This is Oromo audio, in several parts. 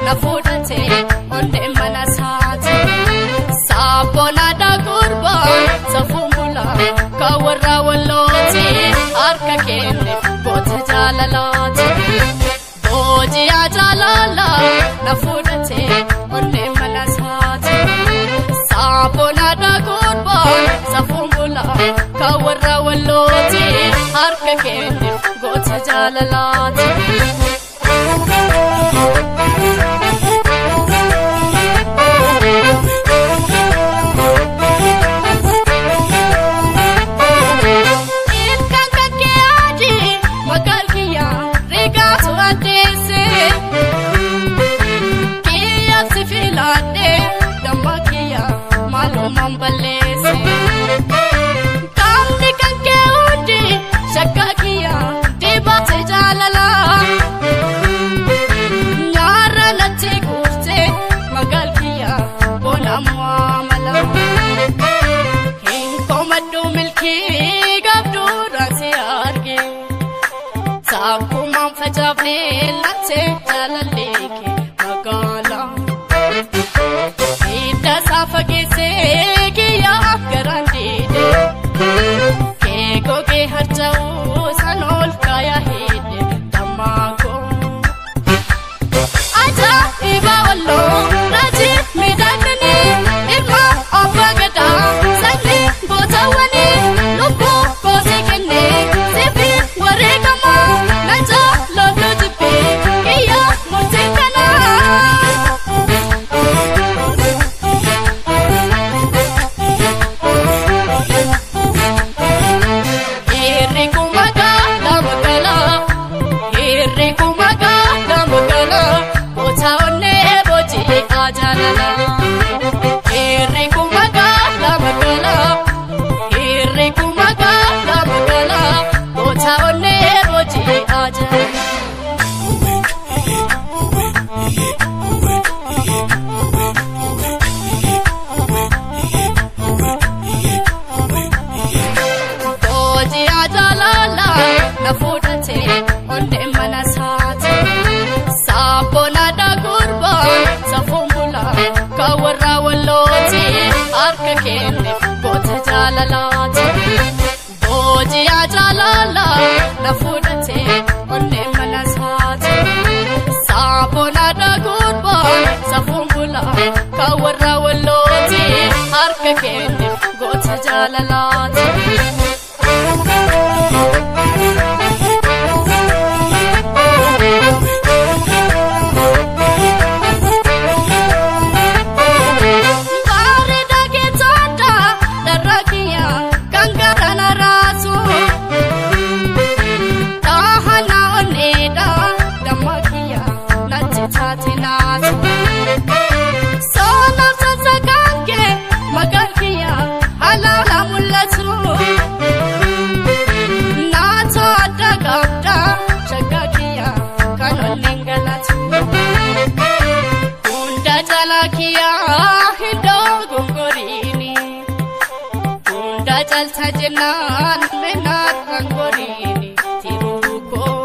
na fuudhate onnee mana saate. Saabbonaadha gurbaan safuun bulaa kan warra wallooti harka kenne goota jaalalaati. Booji'aa jaalalaa na fuudhate onnee mana saate. Saabbonaadha gurbaan safuun bulaa kan warra wallooti harka kenne goota jaalalaati. Ilkaan kan kee adii maqaan kiyyaa rigaatu addeesse. Kiyyaaf si filadhee damma kiyyaa maalumaan balleesse. Qaamni kan kee hundi shakka kiyyaa dibaate jaalalaa. Nyaara natti guurtee maqaan kiyyaa bona mu'amala. Hin komadhu milkii qabdu raasii arge. Takkumaan facaafnee lattee jaalallee kee magaalaa. Hidda isaa fageessee kiyyaa garaan diide. Kee gogee harca'uu san ol kaayaa hidhe dammaa koo. Ajaa'iba walloo raajii miidhaginii ilma abbaa gadaa sanyii gootawwanii lubbuu koosii kennee sifi wareegamaa na jaalladhu jibbee kiyyaa murtii kanaa. Hirri magaalaa magaalaa hirri magaalaa magaalaa goota onnee booji'aa jaalalaa. Hirri magaalaa magaalaa hirri magaalaa magaalaa goota onnee booji'aa jaalalaa. Booji'aa jaalalaa na fuudhate onnee mana saate. Saabbonaadha gurbaan safuun bulaa kan warra wallooti harka kenne goota jaalalaati. Booji'aa jaalalaa na fuudhate onnee mana saate. Saabbonaadha gurbaan safuun bulaa kan warra wallooti harka kenne goota jaalalaati. Bareedaa keessaadha dharraa kiyyaa kan garaa na raasu. Dhahanaa onneedha damma kiyyaa natti taate naatu. Soonaaf sassakaan kee maqaan kiyyaa halaala mul'atu. Naatoo adda qabda shakka kiyyaa kan onneen galatu. Hunda jala kiyyaa iddoo gongoriini. Hunda jalta jennaan meenaan goriini tiruukoo.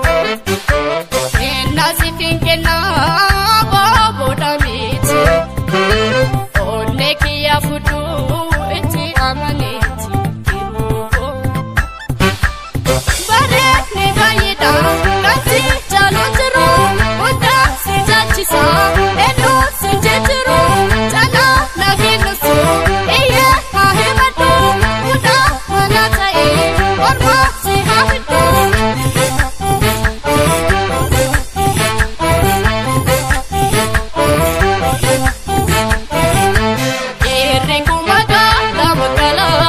Kennaa siifin kennaa booda miti. Onnee kiyyaa fudhuu itti amaneeti tiruukoo. Bareedni baay'eedha kan si jaalan jiru hunda si jaalchisa eenyu si jijjiiru caalaa na kennisu iyyee haa himadhu hunda mana ta'e morma si haa fidhu. Hirri magaalaa magaalaa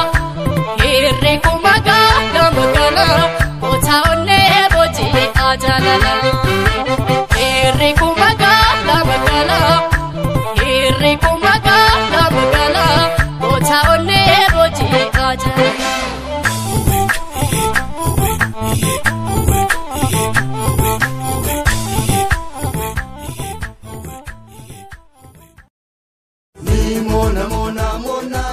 hirri magaalaa magaalaa goota onnee booji'aa jaalalaa. Hirri magaalaa magaalaa hirri magaalaa magaalaa goota onnee booji'aa jaalalaa. Mona, mona, mona.